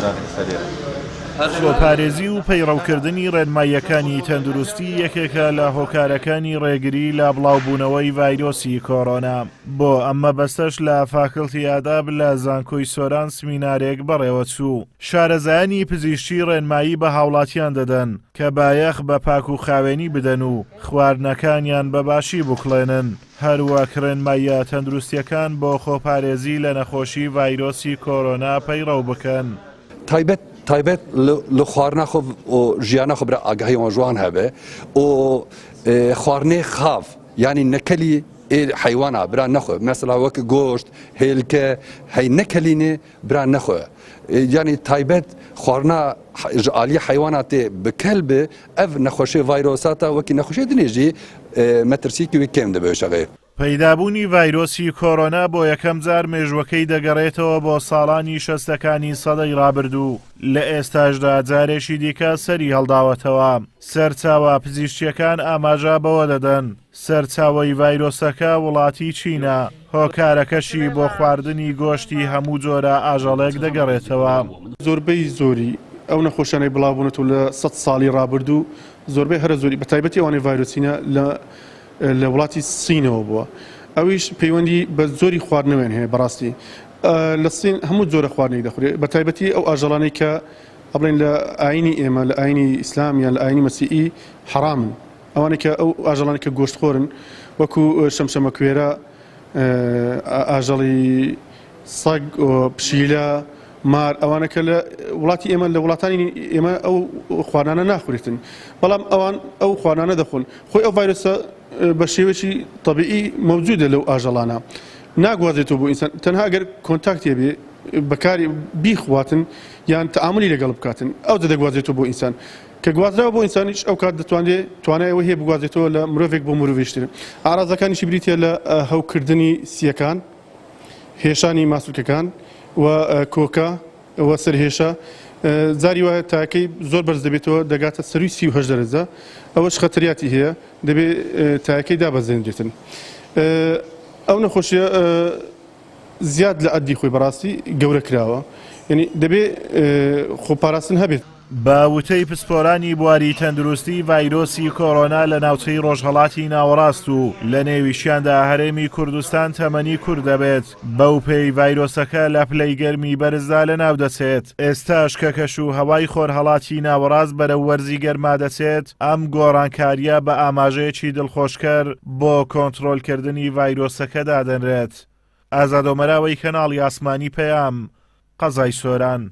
دانە ئێستا لێرە. خۆپارێزی و پەیڕەوکردنی ڕێنماییەکانی تەندروستی یەکێکە لە هۆکارەکانی ڕێگری لە بڵاوبوونەوەی ڤایرۆسی کۆرۆنا، بۆ ئەم مەبەستەش لە فاکڵتی ئاداب لە زانکۆی سۆران سمینارێک بەڕێوەچوو. شارەزایانی پزیشکی ڕێنمایی بە هاوڵاتیان دەدەن کە بایەخ بە پاک و خاوێنی بدەن و خواردنەکانیان بە باشی بکوڵێنن، هەروەک ڕێنماییە تەندروستییەکان بۆ خۆپارێزی لە نەخۆشی ڤایرۆسی کۆرۆنا پەیڕەو بکەن. تایبەت تایبەت لە خواردنا خۆ و ژیانا خۆ برا ئاگاهی وان ژوان هەبێ و خواردنێ خاو یانی نەکەلی ئێ حەیوانا برا نەخۆ مەسەلا وەک گۆشت هێلکە هەی نەکەلینێ برا نەخۆ یانی تایبەت خواردنا ji aliyê heywana tê bi kel bi ev nexweşê ڤایرۆساتە وەکی نەخۆشی dinê jî metirsiyekî wê kêm dibe şexê. پەیدابوونی ڤایرۆسی کۆرۆنا بۆ یەکەم جار مێژووەکەی دەگەڕێتەوە بۆ ساڵانی شەستەکانی سەدەی ڕابردوو، لە ئێستاشدا جارێکی دیکە سەری هەڵداوەتەوە. سەرچاوە پزیشکییەکان ئاماژە بەوە دەدەن، سەرچاوەی ڤایرۆسەکە وڵاتی چینە، هۆکارەکەشی بۆ خواردنی گۆشتی هەموو جۆرە ئاژەڵێک دەگەڕێتەوە. زۆربەی زۆری ئەو نەخۆشیانەی بڵاوبوونەتەوە لە سەد ساڵی ڕابردوو، زۆربەی هەرە زۆری بەتایبەتی ئەوانەی ڤایرۆسینە لە لە وڵاتی سینەوە بووە ئەویش پەیوەندی بە زۆری خواردنەوەیان هەیە بەڕاستی لە سین هەموو جۆرە خواردنێک دەخورێت بە تایبەتی ئەو ئاژەڵانەی کە ئەڵێن لە ئاینی ئێمە لە ئاینی ئیسلام یان لە ئاینی مەسیحی حەرامن ئەوانەی کە ئەو ئاژەڵانەی کە گۆشتخۆرن وەکو شەمشەمەکوێرە ئاژەڵی سەگ پشیلە مار ئەوانە کە لە وڵاتی ئێمە لە وڵاتانی ئێمە ئەو خواردنانە ناخورێتن بەڵام ئەوان ئەو خواردنانە دەخۆن خۆی ئەو ڤایرۆسە بە شێوەیەکی تەبیعی مەوجودە لەو ئاژەڵانە ناگوازێتەوە بۆ ئینسان تەنها ئەگەر contact ێ بێ بەکاری بیخواتن یان تەعامولی لەگەڵ بکاتن ئەو دەگوازێتەوە بۆ ئینسان کە گوازراوە بۆ ئینسانیش ئەو کات دەتوانرێت توانای ئەوەی هەیە بگوازێتەوە لە مرۆڤێک بۆ مرۆڤێکی تر ئارازەکانیشی بریتیە لە هەوکردنی سییەکان هێشانی ماسولکەکان و کۆکە و سەرهێشە جاری وایە تاکەی زۆر بەرز دەبێتەوە دەگاتە سەروی 38 دەرەجە ئەوەش خەتەریاتی هەیە دەبێ تاکەی دابەزێنرێتن ئەو نەخۆشیە زیاد لە ئەدی خۆی بەڕاستی گەورە کراوە یعنی دەبێ خۆپاراستن هەبێت. بە وتەی پسپۆرانی بواری تەندروستی ڤایرۆسی کۆرۆنا لە ناوچەی ڕۆژهەڵاتی ناوەڕاست و لە نێویشیاندا هەرێمی کوردستان تەمەنی کورت دەبێت، بەو پێی ڤایرۆسەکە لە پلەی گەرمی بەرزدا لەناو دەچێت، ئێستاش کە کەش و هەوای خۆرهەڵاتی ناوەڕاست بەرەو وەرزی گەرما دەچێت، ئەم گۆڕانکارییە بە ئاماژەیەکی دڵخۆشکەر بۆ کۆنترۆلکردنی ڤایرۆسەکە دادەنرێت. ئازاد ئۆمەراوەی کەناڵی ئاسمانی پەیام، قەزای سۆران.